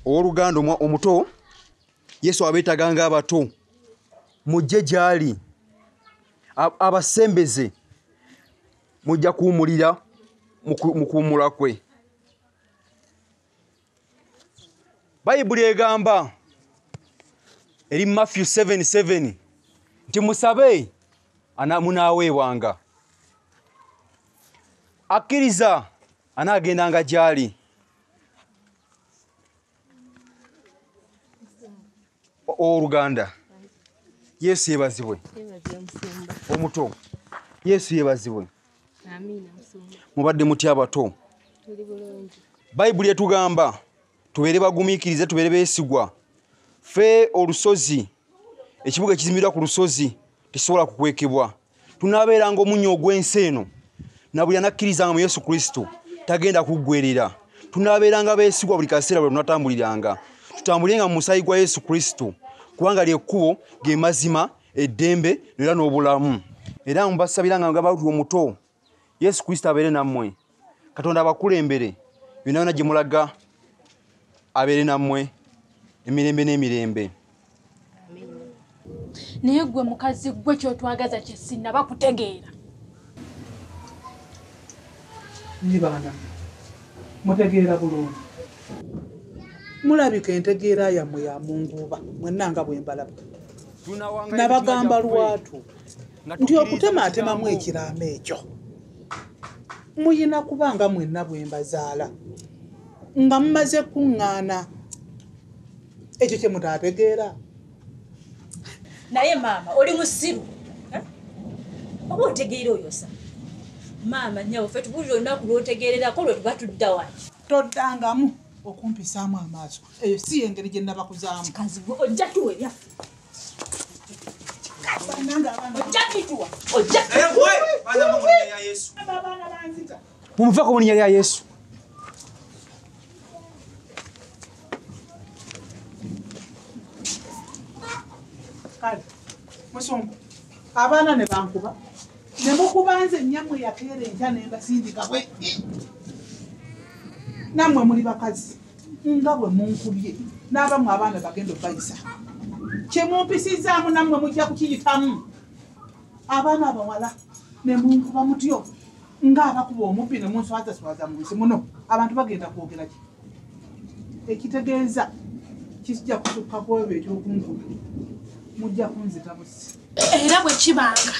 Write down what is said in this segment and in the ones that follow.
Owooluganda omuto, Yesu abeetaaga ng'abato. Mujje gy'ali abasembeze, mujja kuwummulira mu kuwummula kwe. Bayibuli egamba eri Matthew 7:7 nti musabe munaaweebwanga, akkiriza anaagendanga gy'ali. Owooluganda, Yesu yeebazibwe. Omuto, Yesu yeebazibwe. Mubadde mutya abato? Bayibuli etugamba tubeere bagumiikiriza, tubeere beesigwa. Ffe olusozi, ekibuga ekizimbirwa ku lusozi tekisobola kukwekebwa. Tunaabeeranga omunnyo ogw'ensi eno, na buli anakkirizanga mu Yesu Kristo tagenda kuggwerera. Tunaabeeranga beesigwa buli kaseera bwe tunatambuliranga. Tutambulenga mu musaayi gwa Yesu Kristo, kubanga ly'ekkubo, ge mazima, eddembe era n'obulamu. Era mubasabira nga ngamba nti omuto, Yesu Kristo abeere nammwe. Katonda abakulembere, byonna byonna gye mulaga abeere nammwe emirembe n'emirembe. Naye ggwe mukazi ggwe ky'otwagaza kye sinnaba kutegeera. Nyi baana, mutegeera bulungi. Mulabika entegeera yammwe ya munguuba mwenna nga bwe mbalaba. Nabagamba lwatu nti okutemaatemamu ekiraamo ekyo muyina kuba nga mwenna bwe mbazaala nga mumaze kuŋŋaana. Ekyo kye mutaategeera. Naye maama oli musiru, oba otegeera oyosa. Maama nnyabo ffe tubuulire olunaku lw'otegeererako lwe tuba tudda wano. Toddangamu okumpisaamu amaaso, eyo si engeri gye nabakuzaamu. Kikazi gwe ojja tuwa ebyaffe. Ojja tuwa. Ojja. Mumuveeko mu linnya lya Yesu. Kale musumba, abaana ne bankuba ne mukuba nze nnyammwe yakeera enkya ne mbasindika bwe. Nammwe muli bakazi nga bwe munkubye n'abamu abaana bagenda obayisa. Kye mumpisizaamu nammwe mujja kukiyitamu. Abaana abawala ne munkuba mutyo ng'abakuba omubbi ne munswazaswaza mu nsi muno, abantu bagenda kwogera ki? Ekitegeeza kijja kusukka ku ebyo eky'okunkuba, mujja kunzita busi. Era bwe kibanga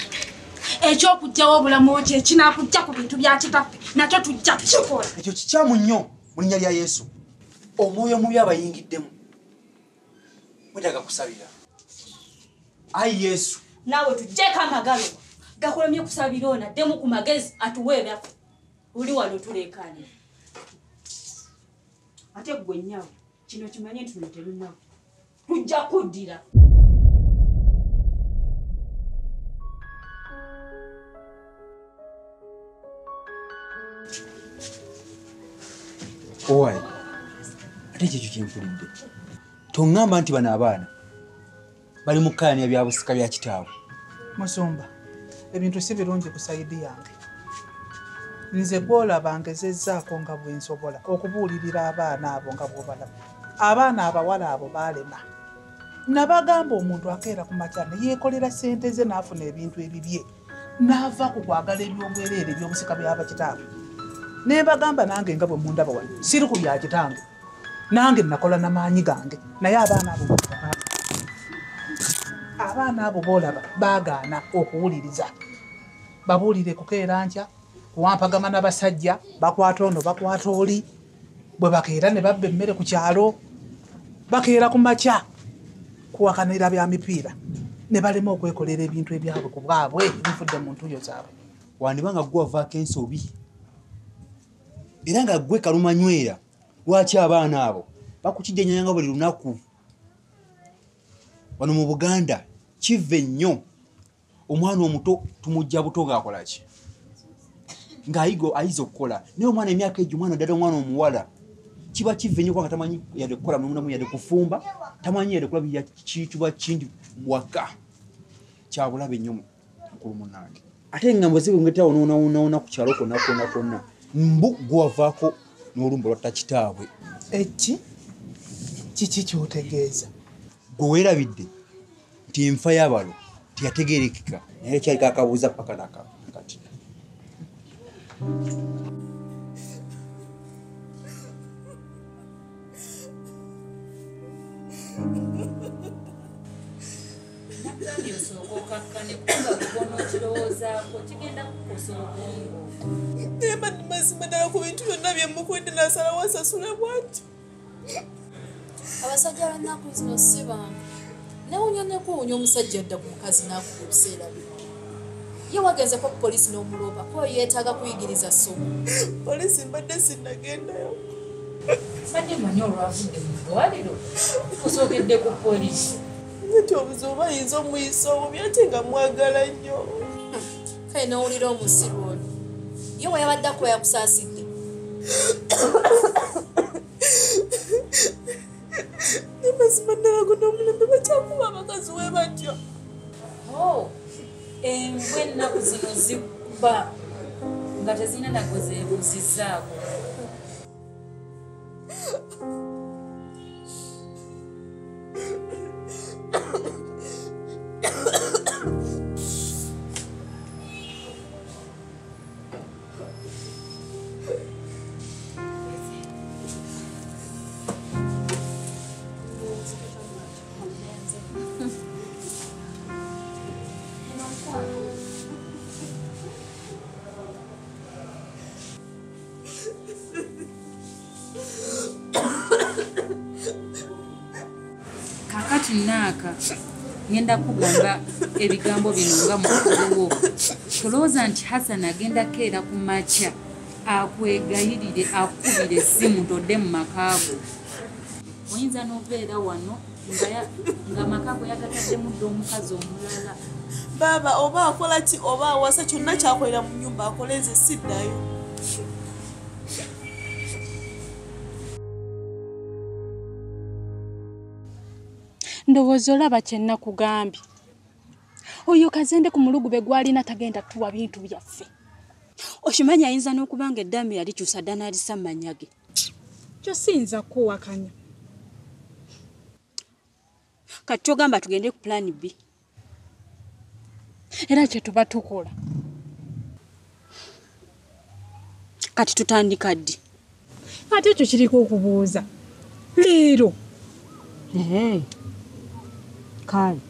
ekyokuggyawo obulamu kye kinaakujja ku bintu bya kitaffe, nakyo tujja kukikola. Ekyo kikyamu nnyo mu linnya lya Yesu. Omwoyo omubi abayingiddemu mwetaaga kusabira. Ayi Yesu, naawe tuggyeko amagalo gakulemye kusabira ono addemu ku magezi atuwe ebyaffe. Oli wano tuleekaanira. Ate ggwe nnyabo kino kimanye nti luno terunnaba, tujja kuddira. Owaye, ate ekyo kye mpulidde. Toŋŋamba nti bano abaana bali mu kkaayana bya busika bya kitaabwe. Musumba, ebintu si birungi ku side yange. Nze gw'olaba ngezezzaako nga bwe nsobola okubuulirira abaana abo nga bw'obalaba. Abaana abawala abo baalema. Nabagamba omuntu akeera ku makya ne yeekolera ssente ze n'afuna ebintu ebibye, n'ava ku kwagala ebyobwereere eby'obusika bya bakitaabwe. Ne mbagamba nange nga bwe mundaba wano, siri ku bya kitange. Nange nakola n'amaanyi gange, naye abaana abo boolaba baagaana okuwuliriza. Babuulire kukeera nkya, kuwampagama n'abasajja, bakwata ono bakwata oli, bwe bakeera ne babba emmere ku kyalo, bakeera ku makya kuwakanira bya mipiira, ne balema okwekolera ebintu ebyabwe ku bwabwe ebivudde mu ntuuyo zaabwe. Wandiba nga ggwe wavaako ensobi, era nga ggwe kalumanywera, lwaki abaana abo bakukijjanyanga buli lunaku? Wano mu Buganda kiva ennyo omwana omuto tumujja buto ng'akola ki? Ng'ayiga ayize okukola. Naye omwana emyaka egyo, omwana ddala omwana omuwala, kiba kiva ennyo kubanga tamanyi yadde kukola mulimu, yadde kufumba, tamanyi yadde kulabirira kiyitibwa kindi waka. Kya bulabe nnyo mukulu munnange. Ate engambo zibungetawo n'onawonaawona ku kyalo kwonna kwonna kwonna. Mbu gwe wavaako n'olumba lwatta kitaabwe. Eki? Kiki ky'otegeeza? Gwe weerabidde nti enfa y'abalo teyategeerekeka naye kyaliko akabuuza paka nakati. Nakugambye osooka okakkane kubanga gw'onookirowoozaako kigenda kukukosa obwongo. Naye mazima ddala ku bintu byonna bye mmukwedde n'asalawo asasule bw'atyo. Abasajja b'ennaku zino si bantu. Newuunya nekuwunya omusajja adda ku mukazi n'akuba ebiseera bino. Ye wagenzeko ku poliisi n'omuloopa ko yeetaaga kuyigiriza ssomo. Poliisi mbadde sinnagendayo. Mbadde mmanyi olwavudde mu ddwaliro osookedde ku poliisi. Nti obuzibu bayinza omuyisa obubi ate nga mwagala nnyo. Kale n'owulira omusiru ono. Ye we yabadde akuba yakusaasidde. Mazima ddala guno omulembe bakyakuba abakazi we batyo. Embwa ennaku zino zikuba nga tezirina nagwe zeebuuzizzaako. Kakati naaka ngenda kugamba ebigambo bino nga mukulu wo. Tolowooza nti Hassan agenda keera ku makya akwegayirire akukubire essimu todde mu maka go. Oyinza n'obeera wano nga amaka go yagataddemu dda omukazi omulala. Baaba oba akola ki oba awasa kyonna ky'akolera mu nnyumba akole nze siddayo. Ndowooza olaba kye nnakugambye. Oyo Kazende ku mulugube gw'alina tagenda tuwa bintu byaffe. Okimanyi ayinza n'okuba nga eddaame yalikyusa dda n'alisa mu mannya ge. Kyo siyinza kuwakanya. Kati ky'ogamba tugende ku pulaani B. Era kye tuba tukola. Kati tutandika ddi? Ate ekyo kiriko okubuuza. Leero. Kale.